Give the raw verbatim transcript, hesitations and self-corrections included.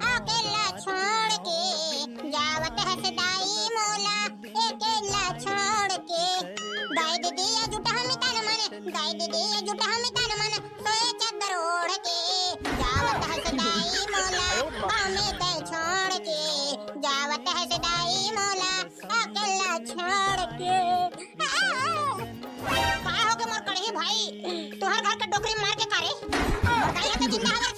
अकेला छोड़ के, जावत हस दाई मोला अकेला छोड़ के। दाई दीदी ये जुटा हम तन मन, दाई दीदी ये जुटा हम तन मन, सोए चद्दर ओढ़ के। जावत हस दाई मोला, गाँव में तै छोड़ के, जावत हस दाई मोला अकेला छोड़ के। का हो गे मोर कड़ही भाई, तुहर घर के डोकरी मार के का रे? मोर कड़ही के जिंदा हवे